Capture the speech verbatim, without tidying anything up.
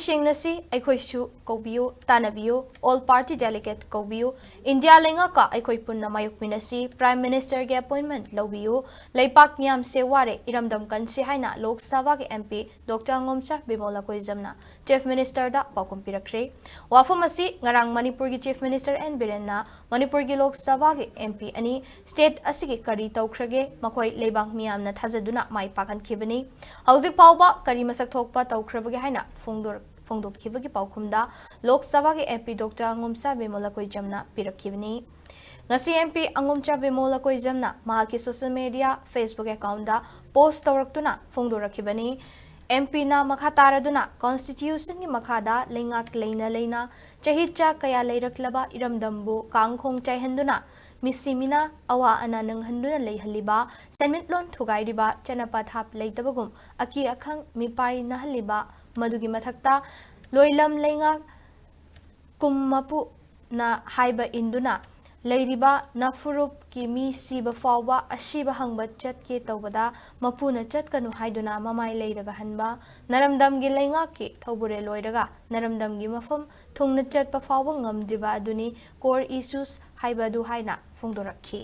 ꯆꯤꯡꯅꯁꯤ, ꯑꯩꯈꯣꯏꯁꯨ ꯀꯧꯕꯤꯌꯨ, ꯇꯥꯟꯅꯕꯤꯌꯨ, all party delegate ꯀꯧꯕꯤꯌꯨ, India ꯂꯩꯉꯥꯛꯀ ꯑꯩꯈꯣꯏ ꯄꯨꯟꯅ ꯃꯥꯌꯣꯛꯃꯤꯟꯅꯁꯤ, Prime Minister ꯒꯤ appointment ꯂꯧꯕꯤꯌꯨ, ꯂꯩꯄꯥꯛ ꯃꯤꯌꯥꯝꯁꯦ ꯋꯥꯔꯦ, ꯏꯔꯝꯗꯝ ꯀꯟꯁꯤ ꯍꯥꯏꯅ ꯂꯣꯛ ꯁꯚꯥꯒꯤ MP Doctor ꯑꯉꯣꯝꯆꯥ Bimol ꯑꯀꯣꯏꯖꯝꯅ Chief Minister ꯗ ꯄꯥꯎꯈꯨꯝ ꯄꯤꯔꯛꯈ꯭ꯔꯦ꯫ ꯋꯥꯐꯝ ꯑꯁꯤ ꯉꯔꯥꯡ ꯃꯅꯤꯄꯨꯔꯒꯤ Chief Minister ꯑꯦꯟ ꯕꯤꯔꯦꯟꯅ ꯃꯅꯤꯄꯨꯔꯒꯤ ꯂꯣꯛ ꯁꯚꯥꯒꯤ MP ꯑꯅꯤ state ꯑꯁꯤꯒꯤ ꯀꯔꯤ ꯇꯧꯈ꯭ꯔꯒꯦ, ꯃꯈꯣꯏ ꯂꯩꯕꯥꯛ ꯃꯤꯌꯥꯝꯅ ꯊꯥꯖꯗꯨꯅ ꯃꯥꯏ ꯄꯥꯛꯍꯟꯈꯤꯕꯅꯤ, ꯍꯧꯖꯤꯛ ꯐꯥꯎꯕ ꯀꯔꯤ ꯃꯁꯛ ꯊꯣꯛꯄ ꯇꯧꯈ꯭ꯔꯕꯒꯦ ꯍꯥꯏꯅ ꯐꯣꯡꯗꯣꯔ-, ꯐꯣꯡꯗꯣꯛꯈꯤꯕꯒꯤ ꯄꯥꯎꯈꯨꯝꯗ ꯂꯣꯛ ꯁꯚꯥꯒꯤ MP Doctor ꯑꯉꯣꯝꯆꯥ ꯕꯤꯃꯣꯜ ꯑꯀꯣꯏꯖꯝꯅ ꯄꯤꯔꯛꯈꯤꯕꯅꯤ꯫ ꯉꯁꯤ MP ꯑꯉꯣꯝꯆꯥ ꯕꯤꯃꯣꯜ ꯑꯀꯣꯏꯖꯝꯅ ꯃꯍꯥꯛꯀꯤ social media Facebook account ꯗ post ꯇꯧꯔꯛꯇꯨꯅ ꯐꯣꯡꯗꯣꯔꯛꯈꯤꯕꯅꯤ꯫ MP ꯅ ꯃꯈꯥ ꯇꯥꯔꯗꯨꯅ Constitution ꯒꯤ ꯃꯈꯥꯗ ꯂꯩꯉꯥꯛ ꯂꯩꯅ ꯂꯩꯅ ꯆꯍꯤ ꯆꯥ ꯀꯌꯥ ꯂꯩꯔꯛꯂꯕ ꯏꯔꯝꯗꯝꯕꯨ ꯀꯥꯡꯈꯣꯡ ꯆꯥꯏꯍꯟꯗꯨꯅ, ꯃꯤꯁꯤ ꯃꯤꯅꯥ ꯑꯋꯥ ꯑꯅꯥ ꯅꯪꯍꯟꯗꯨꯅ ꯂꯩꯍꯜꯂꯤꯕ, ꯁꯦꯟꯃꯤꯠꯂꯣꯟ ꯊꯨꯒꯥꯏꯔꯤꯕ, ꯆꯠꯅ ꯄꯊꯥꯞ ꯂꯩꯇꯕꯒꯨꯝ ꯑꯀꯤ ꯑꯈꯪ ꯃꯤꯄꯥꯏꯅꯍꯜꯂꯤꯕ, ꯃꯗꯨꯒꯤ ꯃꯊꯛꯇ ꯂꯣꯏꯂꯝ ꯂꯩꯉꯥꯛ ꯀꯨꯝ ꯃꯄꯨꯅ ꯍꯥꯏꯕ ꯏꯟꯗꯨꯅ ꯂꯩꯔꯤꯕ ꯅꯐꯨꯔꯨꯞꯀꯤ ꯃꯤ ꯁꯤꯕ ꯐꯥꯎꯕ ꯑꯁꯤꯕ ꯍꯪꯕ ꯆꯠꯀꯦ ꯇꯧꯕꯗ ꯃꯄꯨꯅ ꯆꯠꯀꯅꯨ ꯍꯥꯏꯗꯨꯅ ꯃꯃꯥꯏ ꯂꯩꯔꯒ ꯍꯟꯕ, ꯅꯔꯝꯗꯝꯒꯤ ꯂꯩꯉꯥꯛꯀꯤ ꯊꯧꯕꯨꯔꯦꯜ ꯑꯣꯏꯔꯒ ꯅꯔꯝꯗꯝꯒꯤ ꯃꯐꯝ ꯊꯨꯡꯅ ꯆꯠꯄ ꯐꯥꯎꯕ ꯉꯝꯗ꯭ꯔꯤꯕ ꯑꯗꯨꯅꯤ core issues ꯍꯥꯏꯕ ꯑꯗꯨ ꯍꯥꯏꯅ ꯐꯣꯡꯗꯣꯔꯛꯈꯤ꯫